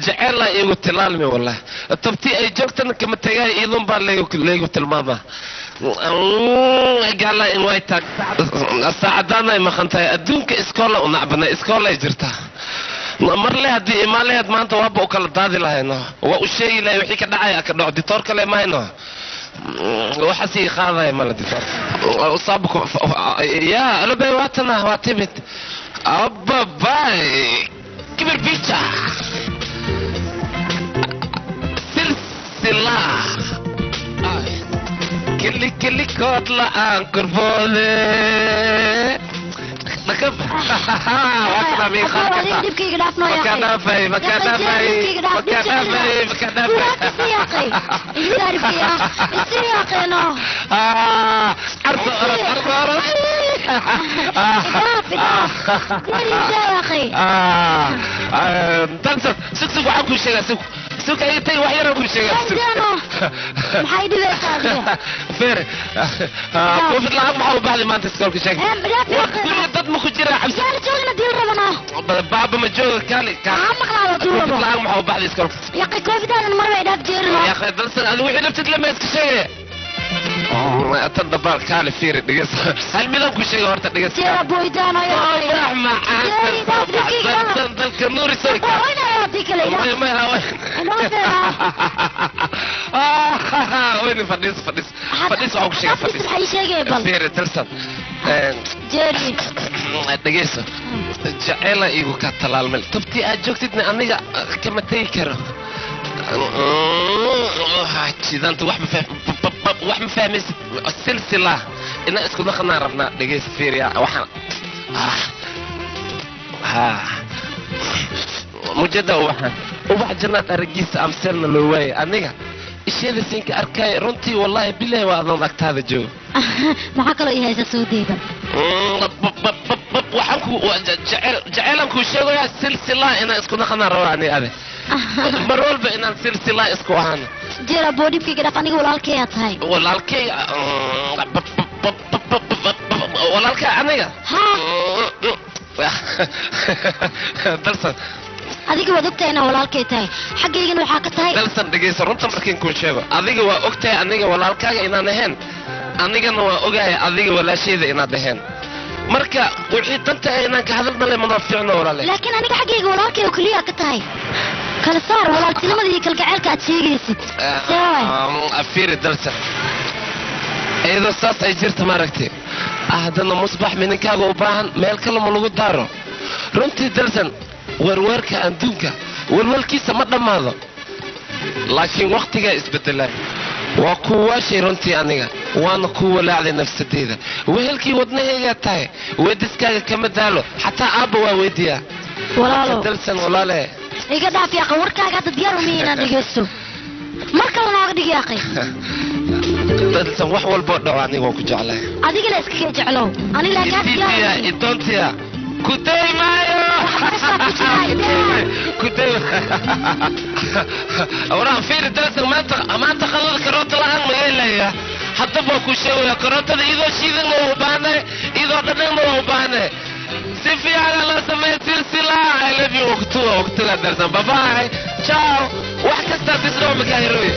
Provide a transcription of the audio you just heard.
Jeceelaa iigu tilaalmi wallah. Tabtii ay joogtana kama tagay, iidun baa laygu tilmaamaa. Gaala in way taag saacadaana ay maqan tahay. Adduunka iskoola u nacbanay, iskoolay jirtaa. Marle haddii imaan laheed maanta waaba u kala daadi lahayno, waa u sheegi lahay wixii ka dhacaya ka dhaco. Ditoor kale mahayno, waxaas ii qaadaya mala ditoor usaabku ya alobay. Waatana waa timid ababay kibir bicha silsila kili kili kood la'aan korboode dhakab. Waa mii qaad kartaa. Dhibkayga dhaafno. Maka dhaafay, maka dhaafay, maka dhaafay, maka dhaafay. Ah, ardo orod, ardo orod. Ah, dansan, sug sug, waxaan kuu sheegaa, sug sug, ay tay wax yaraan kuu sheegaa, sug. Maxay dhibaysaa adiga? Feer Covid la'aan maxaa u baxday maanta iskoolka? Sheeg, guriga dad ma ku jira cabsi? Yaala joogna diil rabano. Baaba ma jooga, kaali. Maxaa maqlaa diil Covid rabo? la'aan maxaa u baxday iskoolka? Yaqi, Covid aanan marba dhaaf jeerino. Ya akhi dalsan, adigu wixii nabtid lama iska sheegaya tan dabaal. Kaali, fiiri, dhegeyso, hal midaan ku sheegay horta, dhegeyso. Jeera boydaano. Wax macaan dalka nuurisoy. Wayni fadhiis fadhiis fadhiis, waxaan ku sheegay fadhiis. Maxay sheegay bal? Fiiri dalsan. Jeeri. Dhegeyso, jaceyla iigu ka talaalmel. Tabtii aad joogtidna aniga kama tegi karo. Jidanta wax ma wax ma fahmaysid. Silsila inaan isku dhaqanaan rabnaa. Dhegeyso, fiiriya, waxaan ha mujada ubaxan, ubax jannaad aragiisa amseelna loo waayay. Aniga isheeda siinka arkay runtii, wallahi bilahi, waa adoon agtaada joogo. Maxaa kaloo ii haysa soo deyban? Waxaan ku jecel jeceylaan kuu sheegayaa, silsila inaan isku dhaqanaan rabaa ani ade, mar walba inaan silsila isku ahaano. Jeera boo, dhibkayga dhaaf, aniga walaalkayaa tahay. Walaalkay, walaalkay aniga. Ha. Dalsan. Adiga waad ogtahay inaa walaalkay tahay, xaggaygana waxaa ka tahay. Dalsan, dhegeyso, runta markiin kuu sheego, adiga waa ogtahay aniga walaalkaaga inaan ahayn, anigana waa ogahay adiga walaashayda inaad ahayn. Marka wixii danta ah inaan ka hadalna le mana fiicno, walaale. Laakiin aniga xaggayga walaalkay oo keliya ka tahay. Kala saar walaaltinimada iyo kalgaceylka aad sheegaysid. See waay? Fiiri dalsan, iyadoo saas ay jirta maaragtay, haddana musbax mininkaaga u baahan, meel kale ma lagu daaro. Runtii dalsan, werweerka adduunka welwelkiisa ma dhammaado, laakiin wakhtigaa isbedelay. Waa kuu waashay runtii aniga, waana kuu walaacday nafsadeyda. Wehelkii wadnahaygaa tahay, weediskaaga kama daalo, xataa aabba waa weydiyaa. Walaalo. Dalsan, walaale. Iga dhaaf yaaqay, warkaaga hadda diyaar uma inaan dhegeysto. Mar kale nooga dhig yaaqay. Dalsan, wax walboo dhaco aniga waan ku jeclahay. Adigana iskaga jeclow aniga, laakiin hadda diyaar Idiya uma ihi. Idoontiya ku day maayo. Waxbarashaa ku jira, idee. Ku day waraan. Fiiri dalsan, maanta maanta qadada karoota la'aan ma yeelaya. Haddaba waa kuu sheegaya, karootada iyadoo shiidan waa u baahanahay, iyadoo dhadhanna waa u baahanahay. Si fiican loo sameeya silsila. I love you. Waqtuga waqtuga dalsan, bye bye, ciao. Wax kastaa bisnoo makahiroy.